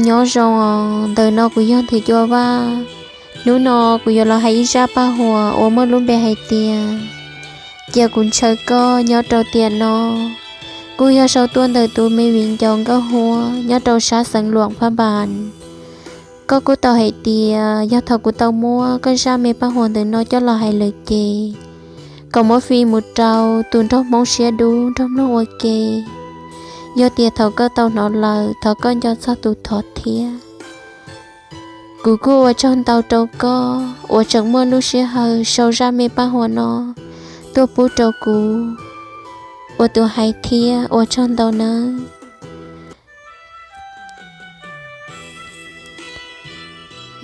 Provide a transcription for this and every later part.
Nyob zoo os, ntawm no kuv yog Nthwv Cua Vaj. Hnub no kuv yuav los hais ib zaj paj huam uas muaj lub npe hais tias Cia Kuv Ntshaw Koj Nyob Rau Tiam No, kuj yog sau tuaj ntawm tus me viv ncaus Nkauj Huab nyob rau sab xeev Luam Phaj Npas. Koj kuj tau hais tias yog thaum kuv tau muab koj zaj me paj huam ntawm no coj los hais lawm ces kom muab fij mus rau tus nraug Hmoob siab dub nrog mloog ua ke. Yog tias thaum koj tau hnov lawm thov koj nco txog tus thov thiab. Kuv kuj ua tsaug ntau rau koj uas tseem muaj lub sij hawm sau zaj me paj huam no tuaj pub rau kuv ua tus hais thiab, ua tsaug ntau nawb.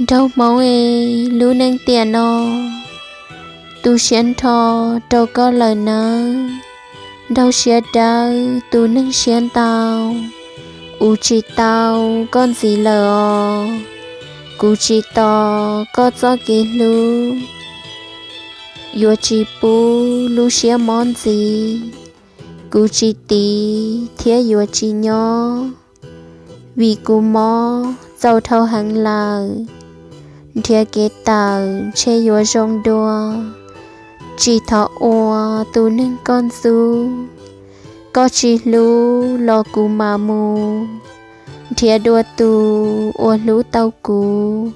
Nraug Hmoob es, lub neej tiam no tu siab nrho rau koj lawm nawb. Nraug siab dawb tus neeg siab ntau, ua tsis tau koj ntxiv lawm os. Kuv tsis tos koj txoj kev hlub, yuav tsis pub lub siab mob ntxiv. Kuv tsis tiv thiab yuav tsis nyob, vim kuv mob txaus dhau heev lawm. Nrhiav kev tawm ntshe yuav zoo dua, tsis thov ua tus neeg koj ntxub. Koj tsis hlub los kuv mam mus nrhiav dua tus uas hlub tau kuv.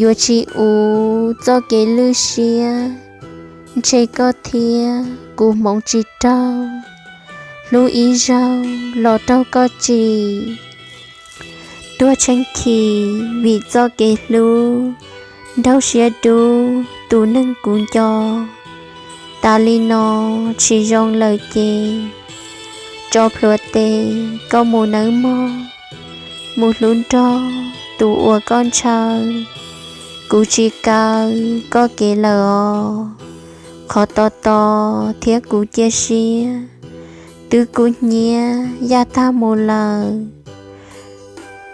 Yuav tsis ua txoj kev lwj siab, ntshe koj thiab kuv hmoov tsis raug. Hlub ib zaug los raug koj tsim, tuag tsheej chim vim txoj kev hlub. Nraug siab dub tus neeg kuv nco, tas li no tsis zoo lawm ces tso plhuav tes koj mus nawb mog. Mus hlub nrog tus uas koj ntshaw, kuv tsis kaw koj kev lawm os. Qhov tos tos thiab kuv cia siab, twb kub hnyiab yaj tag mus lawm.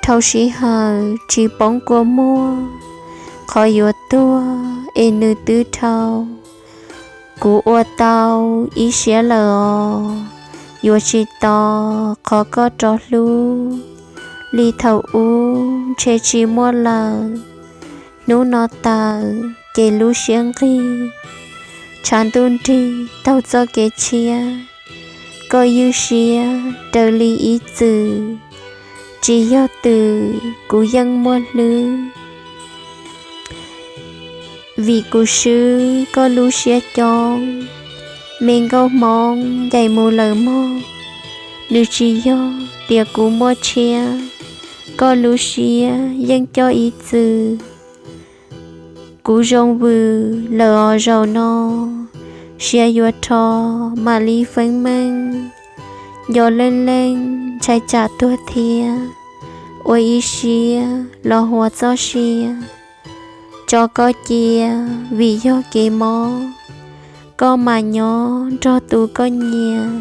Dhau sij hawm tsis poob kua muag, qhov yuav tuag es nws twb dhau. Kuv ua tau ib siab lawm os, yuav tsis tos qhov koj rov hlub li thaum ub ntshe tsis muaj lawm. Hnub no tawm ces lub siab nqig, tshav ntuj nrig taug txoj kev tshiab. Koj ywj siab raws li ib txwm, tsis yog twm kuv yeej muaj hlwb. Vim kuv swb koj lub siab coob, me nkauj Hmoob ncaim mus lawm mog. Nws tsis yog tias kuv muaj tshiab, koj lub siab yeej coj ib txwm. Kuv zoo vwm lawm os zaum no, siav yuav rho mam li feeb meej. Nco leej leej ntshai tsam tuag thiab, ua ib siab los huas txoj sia. Tso koj cia vim yog kev mob, koj mam nyob nrog tus koj nyiam.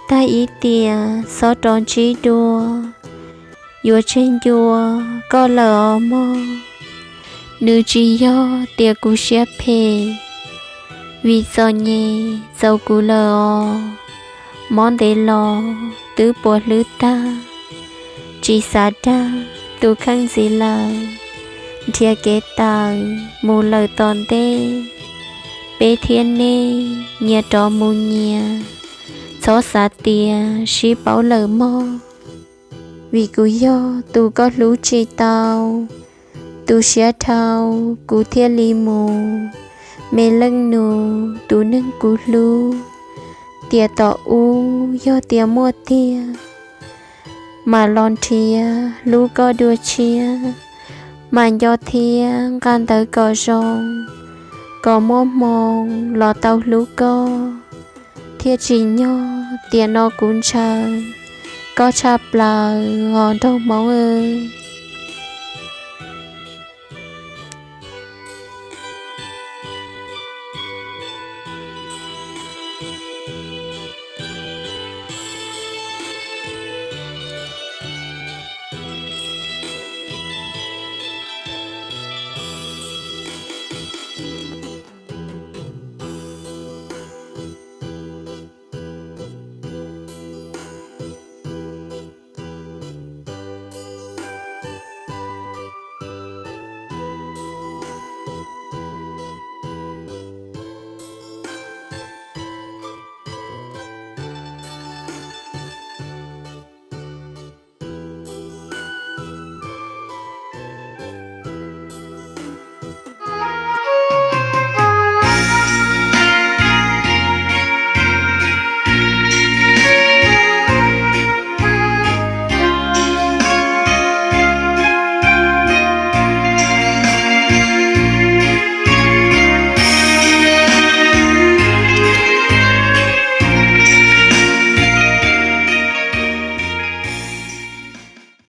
Tag ib tiam xob rov ntsib dua, yuav tseg ncua koj lawm os mog. Nws tsis yog tias kuv siab phem, vim txom nyem txaus kuv lawm os. Mob ntev los twb puas hlwb tag, tsis xav dag tus kheej ntxiv lawm. Nrhiav kev tawm mus lawm tom ntej, peb thiab nej nyias rov mus nyias, txhob xav tias sib paub lawm mog. Vim kuv yog tus koj hlub tsis tau, tu siab dhau kuv thiaj li mus. Me leej nus tus neeg kuv hlub, tiam tom ub yog tias muaj tiag, mam los nrhiav hlub koj dua tshiab. Mam nco thiab nqa ntawv kom zoo, kom muaj hmoo los tau hlub koj. Thiaj tsim nyog tiam no kuv ntshaw koj tshaj plaws os nraug Hmoob aw.